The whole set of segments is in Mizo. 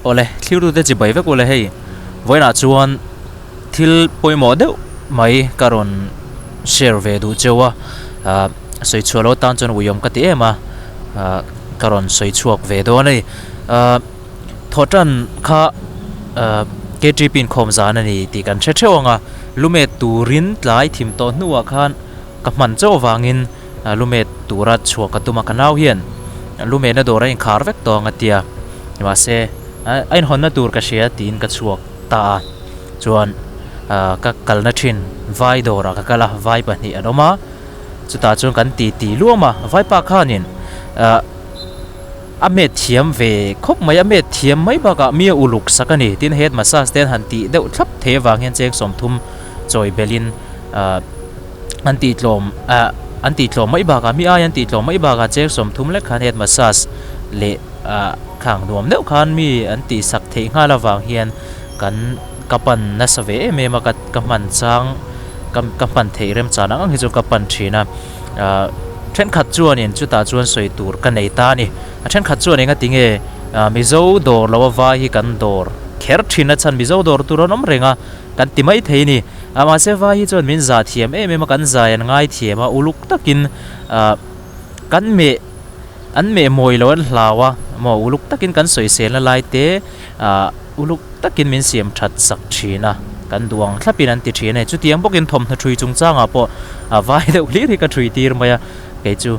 Awle, thlir tute chibai vek ule hei. Vawiinah chuan thil pawimawh deuh mai ka rawn share ve duh cheu a, ah sawi chhuah loh atan chuan uiawm ka ti em a, ah ka rawn sawi chhuak ve dawn a ni. Ah thawhtan kha ah K_T_P inkhawm zan a ni tih kan hre theuh ang a, lumet turin tlai thim tawh hnuah khan ka hman chauh avangin lumet tura chhuah ka tum a, ka nau hian lumetna dawr a inkhar vek tawh ang a tia, mahse a inhawnna tur ka hria tiin ka chhuak ta a, chuan ka kalna thin vai dawrah ka kal a, vai pahnih an awm a, chutah chuan kan ti ti luam a, vaipa khanin ah a met thiam ve khawp mai, a met thiam mai bakah mi a uluk sak a ni, tin head massage te an han tih deuh thlap thei avang hian cheng 30 chawi belhin ah. an tih tlawm ah an tih tlawm mai bakah mi ai an tih tlawm mai bakah cheng 30 lek khan head massage leh ah khang nuam deuh khan mi an tih sak theih nghal avang hian kan ka pan nasa ve em em a ka ka hman chang ka ka hman theih remchan ang ang hi chu ka pan thin a ah thenkhat chuanin chutah chuan sawi tur ka nei ta a ni a thenkhat chuan enga tinge ah mizo dawr lo a vai hi kan dawr kher thin a chhan mizo dawr tur an awm reng a. Kan ti mai thei a ni. A mahse vai hi chuan min zah thiam em em a, kan zai an ngai thiam a, uluk takin ah kan meh an meh mawi lo an hlau a, maw uluk takin kan sawiselna lai te ah uluk takin min siam that sak thin a, kan duh ang thlapin an ti thin a ni. Chutiang bawkin thawmhnaw thui chungchangah pawh a vai deuh hlir hi ka thui tir mai a, kei chu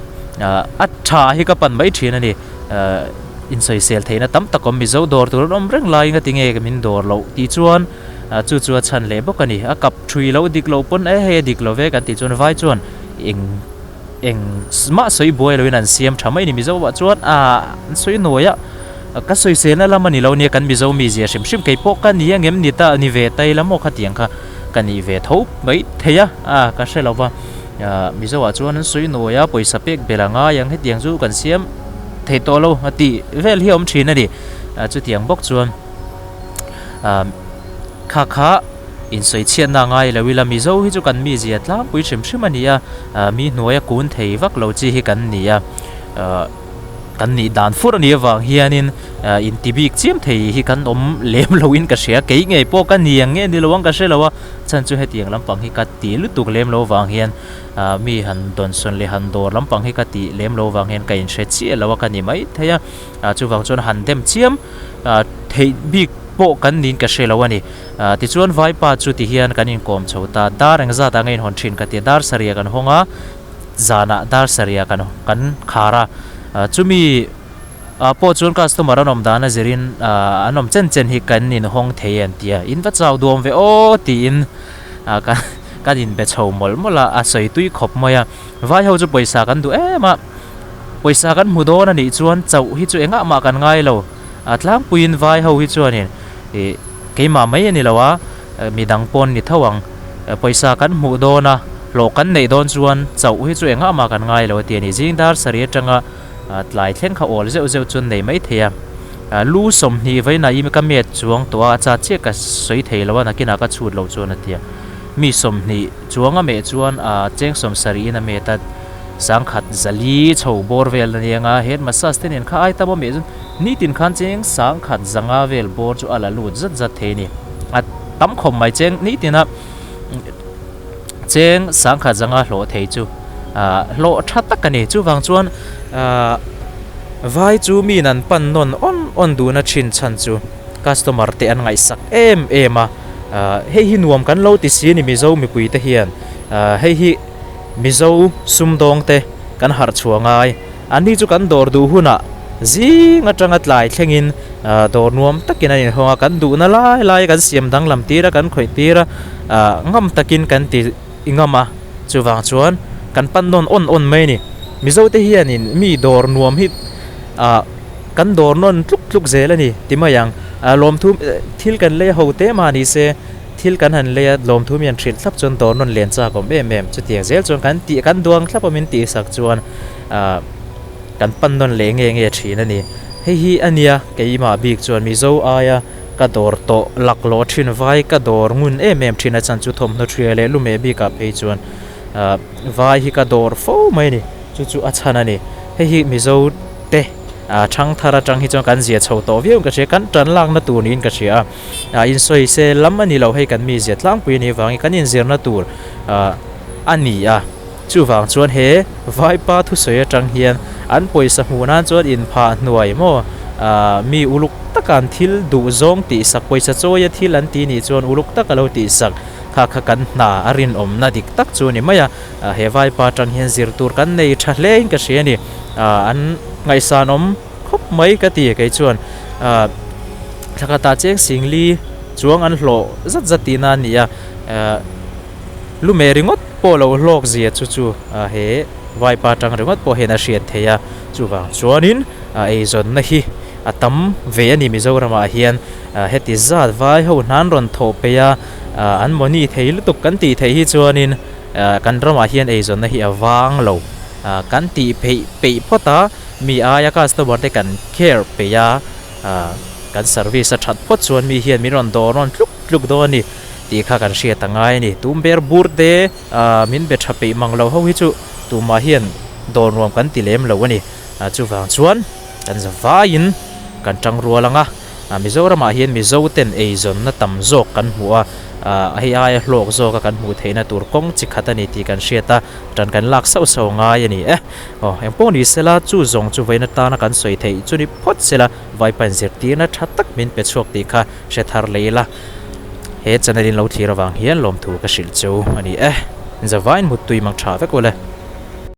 ah a tha hi ka pan mai thin a ni. Ah insawisel theihna tam tak awm Mizo dawr tur an awm reng laiin ka ti nge min dawr loh tih chuan Ah chu chu a chhan leh bawk a ni. A kap thui lo dik loh pawn e hei a dik lo ve kan tih chuan vai chuan eng eng mah sawi buai loin an siam tha mai a ni. Mizo ah chuan ah an sawi nuai a, ka sawiselna lam a ni lo nia kan Mizo mizia hrim hrim kei pawh ka ni angem ni ta ni ve ta ila maw khatiang kha ka nih ve tho mai thei a, ah ka hre lo va. Ah Mizo ah chuan an sawi nuai a pawisa pek belh a ngai ang hetiang chu kan siam thei tawh lo a tih vel hi a awm thin a ni. Ah chutiang bawk chuan. Kha kha insawi chhiatna a ngai lo ila Mizo hi chu kan mizia tlangpui hrim hrim a ni a, mi hnuaia kun thei vak lo chi hi kan ni a, kan nih dan fur a nih avang hianin inti bik chiam thei hi kan awm lem loin ka hria, kei ngei pawh ka ni ang nge ni lo ang ka hre lo a, chhan chu hetiang lampang hi ka ti lutuk lem lo vang hian mi han dawnsawn leh han dawr lampang hi ka tih lem lo vang hian ka inhre chiah lo a ka ni maithei a. Ah chuvang chuan han dem chiam ah theih bik pawh kan niin ka hre lo a ni. Ah tichuan vaipa chu ti hian kan inkawm chho ta, dar engzat ah nge inhawn thin ka ti a, dar sarih kan hawng a, zanah dar sarih kan kan khar a, ah chumi ah pawh chuan customer an awm dan a zirin ah an awm chen chen hi kan inhawng thei e an ti a, in va chau duam ve aw tiin ah kan kan inbe chho mawlh mawlh a, a sawi tui khawp mai a, vai ho chu pawisa kan duh em a. Pawisa kan hmu dawn a nih chuan chauh hi chu engah mah kan ngai lo. A tlangpuiin vai ho hi chuanin ih keimah mai a ni lo a, midang pawn ni tho ang. Pawisa kan hmuh dawn a, hlawh kan neih dawn chuan chauh hi chu engah mah kan ngai lo a ti a ni. Zing dar sarih atanga tlai thleng kha awl zeuh zeuh chuan nei mai thei a. Lu 20 vawiinah i ka met chuang tawh a, a chat chiah ka sawi thei lo a, nakinah ka chhut loh chuan a ti a. Mi 20 chuang a meh chuan cheng 70 in a met a. Sangkhat zali chho bawr vel a nia nga, head massage te nen kha ai tam awm eh chuan nitin khan cheng sangkhat zanga vel bawr chu a la lut zat zat thei a ni. A tam khawp mai cheng nitina cheng sangkhat zanga hlawh thei chu ah hlawh tha tak a ni. Chuvang chuan ah vai chu mi in an pan nawn awn awn duhna thin chhan chu customer te an ngaihsak em em a, ah hei hi nuam kan lo ti si a ni Mizo mipui te hian ah hei hi. Mizo sumdawng te kan harh chhuah ngai. An ni chu kan dawr duh hunah zing atanga tlai thlengin dawr nuam takin an inhawng a, kan duhna lai lai kan siam danglam tir a, kan khawih tir a, ngam takin kan ti ngam a, chuvang chuan kan pan nawn awn awn mai a ni. Mizo te hianin mi dawr nuam hi kan dawr nawn tluk tluk zel a ni ti mai ang. Lawmthu thil kan lei ho te mah ni se. Thil kan han lei a, lawmthu mi an hrilh thlap chuan dawr nawn len chak awm em em. Chutiang zel chuan kan tih kan duang thlap a min tihsak chuan ah kan pan nawn leh nge nge thin a ni. Hei hi a nia keimah bik chuan Mizo aia ka dawr tawh laklawh thin vai ka dawr ngun em em thin a chan chu thawmhnaw thria leh lumeh bikah phei chuan ah vai hi ka dawr fo mai a ni. Chu chu a chhan a ni. Hei hi Mizo te. Thangthar atang hi chuan kan zia chho tawh viau in ka hria, kan tan lakna tur niin ka hria a. Insawisel lam a ni lo hei kan mi zia tlangpui a nih avangin kan inzirna tur a ni a. Chuvang chuan he Vaipa thusawi atang hian an pawisa hmuh nan chuan inphah hnuai maw mi uluk taka an thil duh zawng tihsak, pawisa chawia thil an ti nih chuan uluk taka lo tihsak kha kha kan hna a rinawmna dik tak chu a ni mai a. He Vaipa atang hian zir tur kan nei tha hle in ka hria a ni. An ngaihsanawm khawp mai ka ti kei chuan thlakhatah cheng singli chuang an hlawh zat zat tihna a ni a. Lume ringawt pawh lo hlawk zia chu chu he Vaipa tang ringawt pawh hian a hriat theih a, chuvang chuanin eizawnna hi a tam ve a ni Mizoramah hian heti zat vai ho hnan rawn thawh peih a, an mawni thei lutuk kan tih theih hi chuanin kan ramah hian eizawnna hi a vang lo kan tih peih peih phawt a, mi aia customer te kan care peih a, kan service a that phawt chuan mi hian min rawn dawr rawn tluk tluk dawn a ni. Tih kha kan hriat a ngai a ni. Tum ber bur te min be tha peih mang lo ho hi chu tumah hian dawr nuam kan ti lem lo a ni. Chuvang chuan kan za vaiin kan tang rual ang a, Mizoramah hian Mizo ten eizawnna tam zawk kan hmu a, hei aia hlawk zawka kan hmuh theihna tur kawng chi khat a ni tih kan hriat a, tan kan lak sauh sauh ngai a ni e. Aw, engpawh ni sela chu zawng chu vawiin atana kan sawi theih chu ni phawt sela Vaipain zirtirna tha tak min pe chhuak tih kha hre thar leh ila. He channel in lo thlir avang hian lawmthu ka hrilh chu a ni e. Zavain muttui mang tha vek ule.